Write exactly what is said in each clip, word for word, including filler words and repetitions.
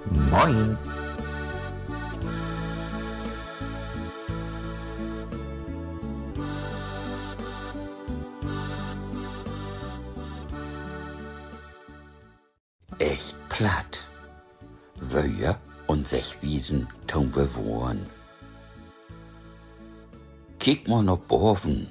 Moin. Echt Platt. Wöör un Seggwiesen to'n Bewohren. Kiek mal na baven.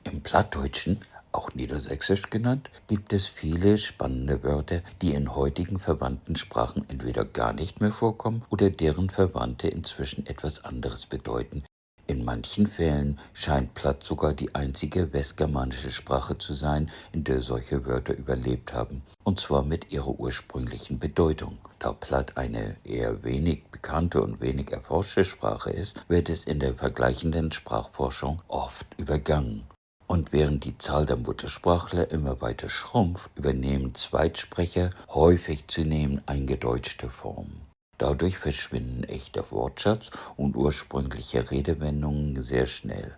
Im Plattdeutschen, auch Niedersächsisch genannt, gibt es viele spannende Wörter, die in heutigen verwandten Sprachen entweder gar nicht mehr vorkommen oder deren Verwandte inzwischen etwas anderes bedeuten. In manchen Fällen scheint Platt sogar die einzige westgermanische Sprache zu sein, in der solche Wörter überlebt haben, und zwar mit ihrer ursprünglichen Bedeutung. Da Platt eine eher wenig bekannte und wenig erforschte Sprache ist, wird es in der vergleichenden Sprachforschung oft übergangen. Und während die Zahl der Muttersprachler immer weiter schrumpft, übernehmen Zweitsprecher häufig zunehmend eingedeutschte Formen. Dadurch verschwinden echter Wortschatz und ursprüngliche Redewendungen sehr schnell.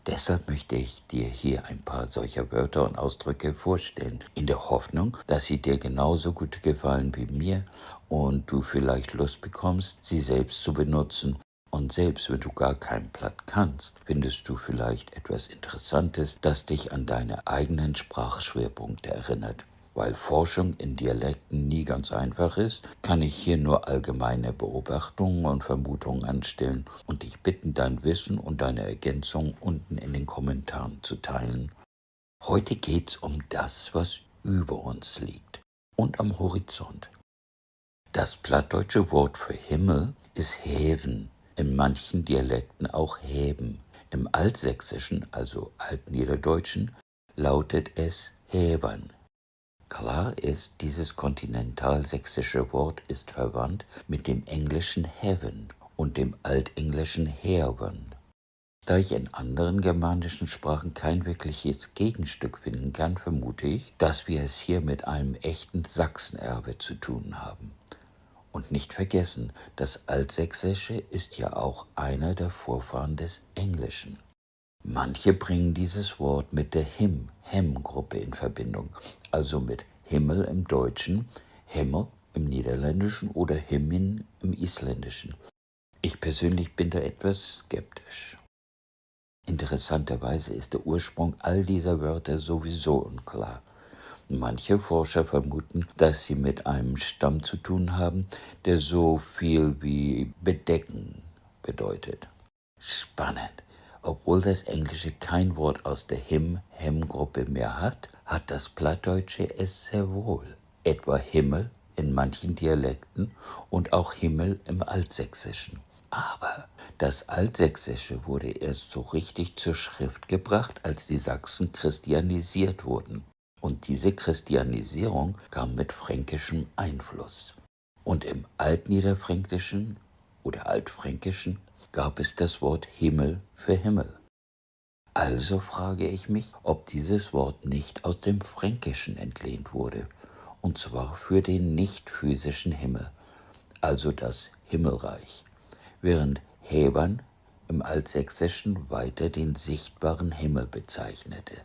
Deshalb möchte ich dir hier ein paar solcher Wörter und Ausdrücke vorstellen, in der Hoffnung, dass sie dir genauso gut gefallen wie mir und du vielleicht Lust bekommst, sie selbst zu benutzen. Und selbst wenn du gar kein Platt kannst, findest du vielleicht etwas Interessantes, das dich an deine eigenen Sprachschwerpunkte erinnert. Weil Forschung in Dialekten nie ganz einfach ist, kann ich hier nur allgemeine Beobachtungen und Vermutungen anstellen und dich bitten, dein Wissen und deine Ergänzungen unten in den Kommentaren zu teilen. Heute geht's um das, was über uns liegt und am Horizont. Das plattdeutsche Wort für Himmel ist Heven, in manchen Dialekten auch Heven. Im Altsächsischen, also Altniederdeutschen, lautet es Hevern. Klar ist, dieses kontinentalsächsische Wort ist verwandt mit dem englischen heaven und dem altenglischen heaven. Da ich in anderen germanischen Sprachen kein wirkliches Gegenstück finden kann, vermute ich, dass wir es hier mit einem echten Sachsenerbe zu tun haben. Und nicht vergessen, das Altsächsische ist ja auch einer der Vorfahren des Englischen. Manche bringen dieses Wort mit der Him-, Hem-Gruppe in Verbindung, also mit Himmel im Deutschen, Hemel im Niederländischen oder Himmin im Isländischen. Ich persönlich bin da etwas skeptisch. Interessanterweise ist der Ursprung all dieser Wörter sowieso unklar. Manche Forscher vermuten, dass sie mit einem Stamm zu tun haben, der so viel wie bedecken bedeutet. Spannend. Obwohl das Englische kein Wort aus der Him-, Hem-Gruppe mehr hat, hat das Plattdeutsche es sehr wohl. Etwa Himmel in manchen Dialekten und auch Himmel im Altsächsischen. Aber das Altsächsische wurde erst so richtig zur Schrift gebracht, als die Sachsen christianisiert wurden. Und diese Christianisierung kam mit fränkischem Einfluss. Und im Altniederfränkischen oder Altfränkischen gab es das Wort Himmel für Himmel. Also frage ich mich, ob dieses Wort nicht aus dem Fränkischen entlehnt wurde, und zwar für den nicht physischen Himmel, also das Himmelreich, während Hevern im Altsächsischen weiter den sichtbaren Himmel bezeichnete.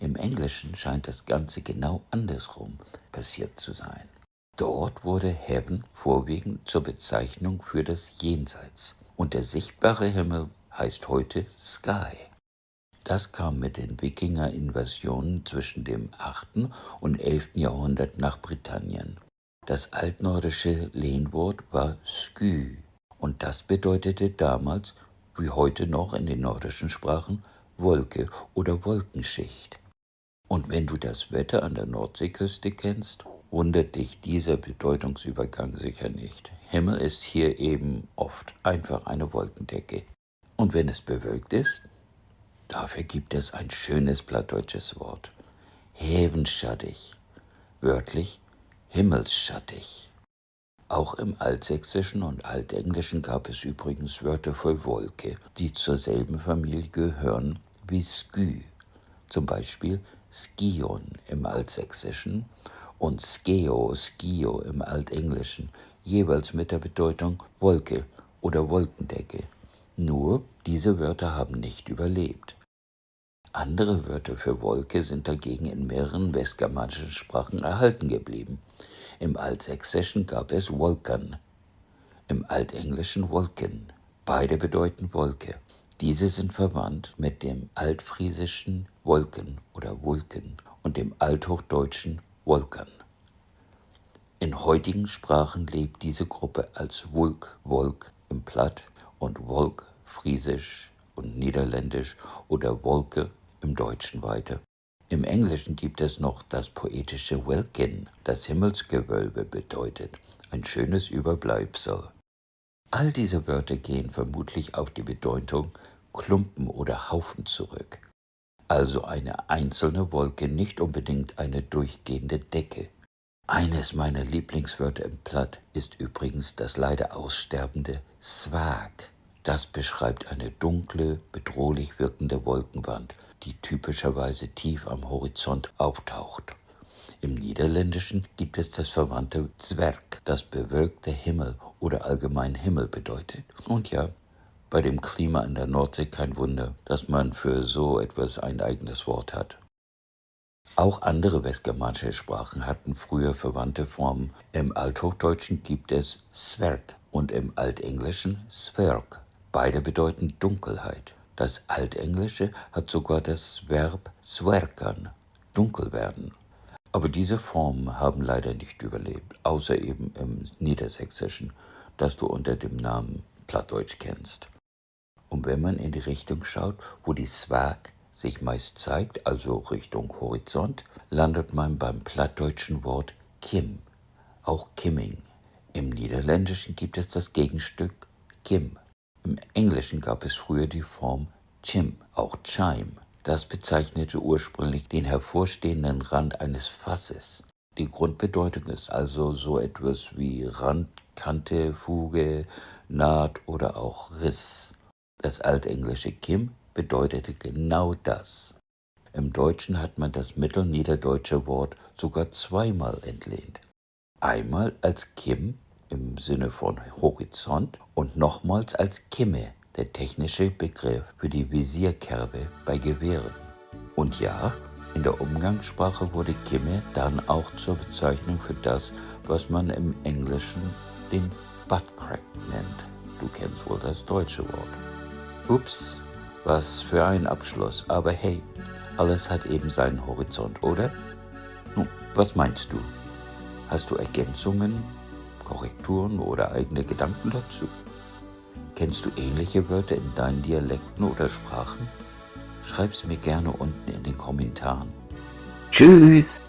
Im Englischen scheint das Ganze genau andersrum passiert zu sein. Dort wurde Heaven vorwiegend zur Bezeichnung für das Jenseits und der sichtbare Himmel heißt heute Sky. Das kam mit den Wikinger-Invasionen zwischen dem achten und elften Jahrhundert nach Britannien. Das altnordische Lehnwort war sky und das bedeutete damals, wie heute noch in den nordischen Sprachen, Wolke oder Wolkenschicht. Und wenn du das Wetter an der Nordseeküste kennst, wundert dich dieser Bedeutungsübergang sicher nicht. Himmel ist hier eben oft einfach eine Wolkendecke. Und wenn es bewölkt ist, dafür gibt es ein schönes plattdeutsches Wort. Hevenschattig. Wörtlich himmelsschattig. Auch im Altsächsischen und Altenglischen gab es übrigens Wörter für Wolke, die zur selben Familie gehören wie Sky. Zum Beispiel Scion im Altsächsischen und Skeo, Skio im Altenglischen, jeweils mit der Bedeutung Wolke oder Wolkendecke. Nur, diese Wörter haben nicht überlebt. Andere Wörter für Wolke sind dagegen in mehreren westgermanischen Sprachen erhalten geblieben. Im Altsächsischen gab es Wolkan, im Altenglischen Wolken. Beide bedeuten Wolke. Diese sind verwandt mit dem altfriesischen Wolken oder Wulken und dem althochdeutschen Wolkan. In heutigen Sprachen lebt diese Gruppe als Wulk, Wolk im Platt und Wolk, Friesisch und Niederländisch, oder Wolke im Deutschen weiter. Im Englischen gibt es noch das poetische Welkin, das Himmelsgewölbe bedeutet, ein schönes Überbleibsel. All diese Wörter gehen vermutlich auf die Bedeutung Klumpen oder Haufen zurück. Also eine einzelne Wolke, nicht unbedingt eine durchgehende Decke. Eines meiner Lieblingswörter im Platt ist übrigens das leider aussterbende Swag. Das beschreibt eine dunkle, bedrohlich wirkende Wolkenwand, die typischerweise tief am Horizont auftaucht. Im Niederländischen gibt es das verwandte Zwerg, das bewölkter Himmel oder allgemein Himmel bedeutet. Und ja, bei dem Klima an der Nordsee kein Wunder, dass man für so etwas ein eigenes Wort hat. Auch andere westgermanische Sprachen hatten früher verwandte Formen. Im Althochdeutschen gibt es Sverk und im Altenglischen Sverk. Beide bedeuten Dunkelheit. Das Altenglische hat sogar das Verb sverkan, dunkel werden. Aber diese Formen haben leider nicht überlebt, außer eben im Niedersächsischen, das du unter dem Namen Plattdeutsch kennst. Und wenn man in die Richtung schaut, wo die Swag sich meist zeigt, also Richtung Horizont, landet man beim plattdeutschen Wort Kim, auch Kimming. Im Niederländischen gibt es das Gegenstück Kim. Im Englischen gab es früher die Form Chim, auch Chime. Das bezeichnete ursprünglich den hervorstehenden Rand eines Fasses. Die Grundbedeutung ist also so etwas wie Rand, Kante, Fuge, Naht oder auch Riss. Das altenglische Kim bedeutete genau das. Im Deutschen hat man das mittelniederdeutsche Wort sogar zweimal entlehnt. Einmal als Kim im Sinne von Horizont und nochmals als Kimme, der technische Begriff für die Visierkerbe bei Gewehren. Und ja, in der Umgangssprache wurde Kimme dann auch zur Bezeichnung für das, was man im Englischen den Buttcrack nennt. Du kennst wohl das deutsche Wort. Ups, was für ein Abschluss. Aber hey, alles hat eben seinen Horizont, oder? Nun, was meinst du? Hast du Ergänzungen, Korrekturen oder eigene Gedanken dazu? Kennst du ähnliche Wörter in deinen Dialekten oder Sprachen? Schreib's mir gerne unten in den Kommentaren. Tschüss!